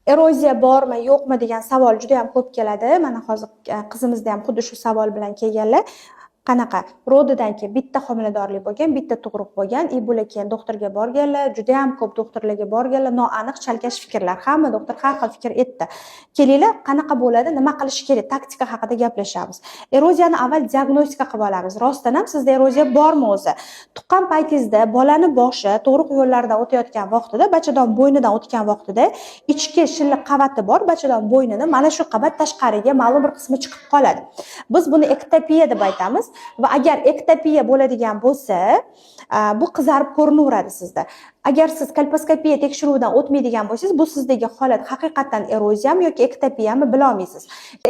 Eroziya bormi, yo'qmi degan savol juda ham ko'p keladi. Mana hozir qizimizda ham xuddi shu savol bilan kelganlar. Qanaqa? Rodidan keyin bitta homiladorlik bo'lgan, bitta tug'ruq bo'lgan, и bular keyin doktorga borganlar, juda ham ko'p doktorlarga borganlar, noaniq, chalkash fikrlar. Hamma doktor har xil fikr aytdi. Kelinglar, qanaqa bo'ladi, nima qilish kerak, taktika haqida gaplashamiz. Eroziyani avval diagnostika qilib olamiz. Rostdan ham sizda eroziya bormi o'zi? Tuqqan paytingizda bolani boshi tug'ruq yo'llaridan o'tayotgan vaqtida, bachadon bo'ynidan o'tgan vaqtida ichki shilliq qavati bor, bachadon bo'ynini mana shu qavat tashqariga ma'lum bir qismi chiqib qoladi. Biz buni ektopiya deb aytamiz. Va agar ektopiya bo'ladigan bo'lsa, bu qizarib ko'rinaveradi sizda. Agar siz kolposkopiya tekshiruvidan o'tmaydigan bo'lsangiz, bu sizdagi holat haqiqatdan eroziyami yoki ektopiyami bila olmaysiz.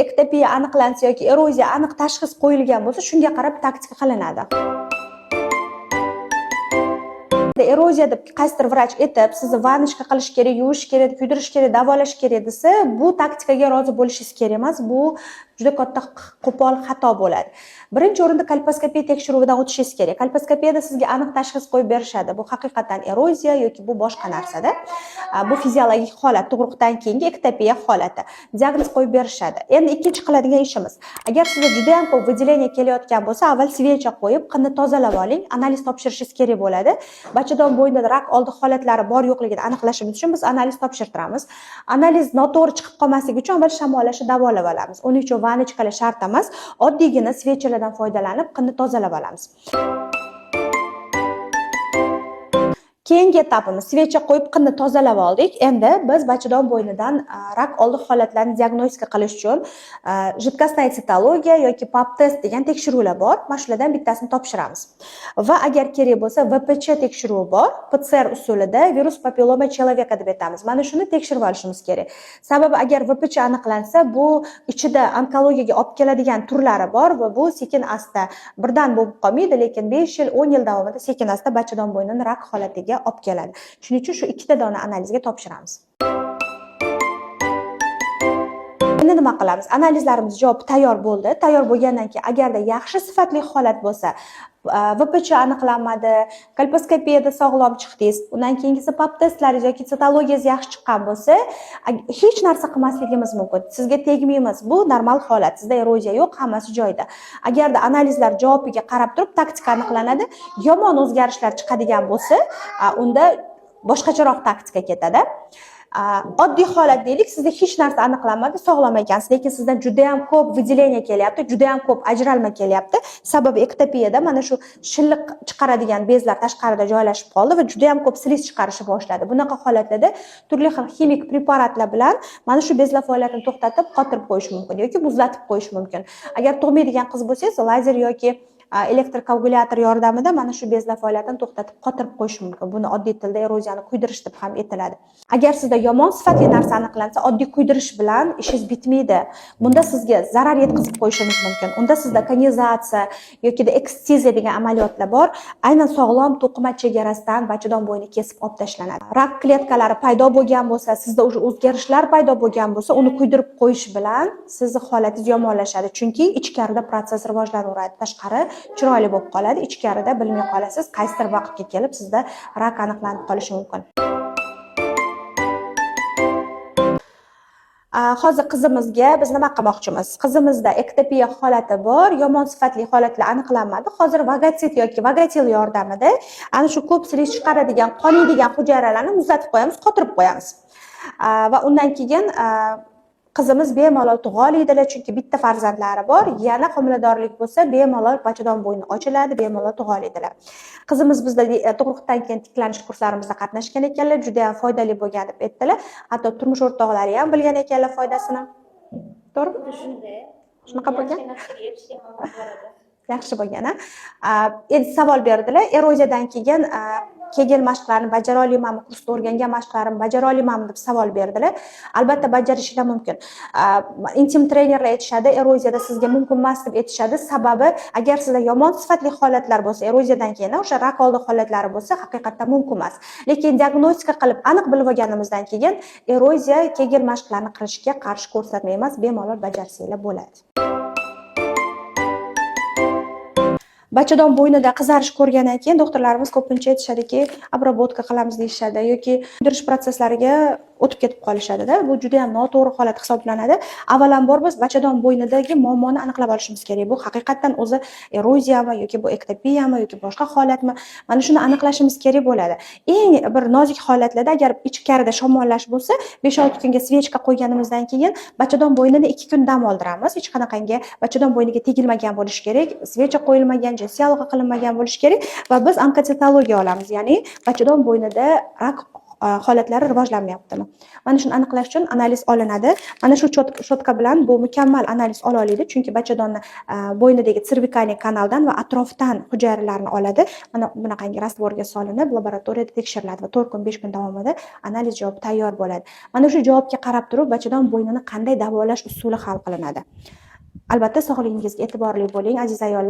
Ektopiya aniqlansa yoki eroziya aniq tashxis qo'yilgan bo'lsa, shunga qarab taktika qilinadi. Eroziya deb qaysidir vrach aytib, sizni ванночка qilish kerak, yuvish kerak, kuydirish kerak, davolash kerak desa, bu taktikaga rozi bo'lishingiz kerak emas. Bu juda katta qo'pol xato bo'ladi. Birinchi o'rinda kolposkopiya tekshiruvidan o'tishingiz kerak. Kolposkopiyada sizga aniq tashxis qo'yib berishadi. Bu haqiqatan eroziya yoki bu boshqa narsada. Bu fiziologik holat, tug'ruqdan keyingi ektopiya holati. Diagnoz qo'yib berishadi. Endi ikkinchi qiladigan ishimiz. Agar sizda juda ham ko'p выделение kelayotgan bo'lsa, avval свеча qo'yib, qinni tozalab oling, analiz topshirishingiz kerak bo'ladi. Bachadon bo'ynida rak oldi holatlari bor yo'qligini aniqlashimiz uchun biz analiz topshirtiramiz. Analiz noto'g'ri chiqib qolmasligi uchun avval shamollashni davolab olamiz. Uning uchun ванночка lar shart emas, oddiygina свеча lardan foydalanib qinni tozalab olamiz. Keyingi etapimiz свеча qo'yib qinni tozalab oldik. Endi biz bachadon bo'ynidan rak oldi holatlarini diagnostika qilish uchun жидкостная цитология yoki pap test degan tekshiruvlar bor. Mana shulardan bittasini topshiramiz. Va agar kerak bo'lsa VPC tekshiruvi bor. PCR usulida virus papilloma человека deb aytamiz. Mana shuni tekshirib olishimiz kerak. Sababi agar VPC aniqlansa, bu ichida onkologiyaga olib keladigan turlari bor va bu sekin asta birdan bo'lib qolmaydi, lekin 5 yil, 10 yil davomida sekin asta bachadon bo'ynini rak holatiga olib keladi. Shuning uchun shu ikkita dona analizga topshiramiz. Endi nima qilamiz? Analizlarimiz javobi tayyor bo'ldi. Tayyor bo'lgandan keyin agarda yaxshi sifatli holat bo'lsa, VPC aniqlanmadi, kolposkopiyada sog'lom chiqdingiz, undan keyingisi pap testlaringiz yoki sitologiyangiz yaxshi chiqqan bo'lsa, hech narsa qilmasligimiz mumkin. Sizga tegmaymiz. Bu normal holat. Sizda eroziya yo'q, hammasi joyida. Agarda analizlar javobiga qarab turib taktika aniqlanadi, yomon o'zgarishlar chiqadigan bo'lsa, unda boshqacharoq taktika ketadi. Oddiy holat deylik, sizda hech narsa aniqlanmadi, sog'lom ekansiz, lekin sizdan juda ham ko'p выделение kelyapti, juda ham ko'p ajralma kelyapti. Sababi ektopiyada mana shu shilliq chiqaradigan bezlar tashqarida joylashib qoldi va juda ham ko'p слиз chiqarishni boshladi. Bunaqa holatlarda turli xil ximik preparatlar bilan mana shu bezlar faoliyatini to'xtatib, qotirib qo'yish mumkin yoki muzlatib qo'yish mumkin. Agar tug'maydigan qiz bo'lsangiz, lazer yoki elektrokoagulyator yordamida mana shu bezlar faoliyatini to'xtatib, qotirib qo'yish mumkin. Buni oddiy tilda eroziyani kuydirish deb ham aytiladi. Agar sizda yomon sifatli narsa aniqlansa, oddiy kuydirish bilan ishingiz bitmaydi. Bunda sizga zarar yetkazib qo'yishimiz mumkin. Unda sizda konizatsiya yoki ekstiziya degan amaliyotlar bor. Aynan sog'lom to'qima chegarasidan bachadon bo'yni kesib olib tashlanadi. Rak kletkalari paydo bo'lgan bo'lsa, sizda уже o'zgarishlar paydo bo'lgan bo'lsa, uni kuydirib qo'yish bilan sizni holatingiz yomonlashadi. Chunki ichkarida protsess rivojlanaveradi, tashqari chiroyli bo'lib qoladi, ichkarida bilmay qolasiz, qaysidir vaqtga kelib sizda rak aniqlanib qolishi mumkin. Hozir qizimizga biz nima qilmoqchimiz? Qizimizda ektopiya holati bor, yomon sifatli holatlar aniqlanmadi. Hozir vagatsit yoki vagatil yordamida ana shu ko'p слиз chiqaradigan, qoniydigan hujayralarni muzlatib qo'yamiz, qotirib qo'yamiz. Va undan keyin qizimiz bemalol tug'a oladilar, chunki bitta farzandlari bor. Yana homiladorlik bo'lsa, bemalol bachadon bo'yni ochiladi, bemalol tug'a oladilar. Qizimiz bizda tug'ruqdan keyin tiklanish kurslarimizda qatnashgan ekanlar, juda ham foydali bo'lgan deb aytdilar. Hatto turmush o'rtoqlari ham bilgan ekanlar foydasini. To'g'rimi? Shunday. Shunaqa bo'lgan? Yaxshi narsaga Yaxshi bo'lgan, a? Endi savol berdilar. Eroziyadan keyin Kegel mashqlarini bajara olamanmi, kursda o'rgangan mashqlarimni bajara olamanmi deb savol berdilar. Albatta bajarishinglar mumkin. Intim trenerlar aytishadi, eroziyada sizga mumkin emas deb aytishadi. Sababi agar sizda yomon sifatli holatlar bo'lsa, eroziyadan keyin o'sha rak oldi holatlari bo'lsa, haqiqatdan mumkin emas. Lekin diagnostika qilib aniq bilib olganimizdan keyin eroziya Kegel mashqlarini qilishga qarshi ko'rsatma emas, bemalol bajarsanglar bo'ladi. Bachadon bo'ynida qizarish ko'rgandan keyin doktorlarimiz ko'pincha aytishadiki, обработка qilamiz deyishadi yoki kuydirish protsesslariga o'tib ketib qolishadida. Bu juda yam noto'g'ri holat hisoblanadi. Avvalambor, biz bachadon bo'ynidagi muammoni aniqlab olishimiz kerak. Bu haqiqatdan o'zi eroziyami yoki bu ektopiyami yoki boshqa holatmi, mana shuni aniqlashimiz kerak bo'ladi. Eng bir nozik holatlarda, agar ichkarida shamollash bo'lsa, 5-6 kunga свечка qo'yganimizdan keyin bachadon bo'ynini 2 kun dam oldiramiz. Hech qanaqangi bachadon bo'yniga tegilmagan bo'lishi kerak, свеча qo'yilmagan, jinsiy aloqa qilinmagan bo'lishi kerak va biz onkocitologiya olamiz, ya'ni bachadon bo'ynida rak holatlari rivojlanmayaptimi, mana shuni aniqlash uchun analiz olinadi. Mana shu щётка bilan bu mukammal analiz ola oladi, chunki bachadonni bo'ynidagi цервикальный kanaldan va atrofdan hujayralarni oladi. Mana bunaqangi раствор ga solinib, laboratoriyada tekshiriladi va 4 kun, 5 kun davomida analiz javobi tayyor bo'ladi. Mana shu javobga qarab turib, bachadon bo'ynini qanday davolash usuli hal qilinadi. Albatta, sog'lig'ingizga e'tiborli bo'ling, aziz ayollar.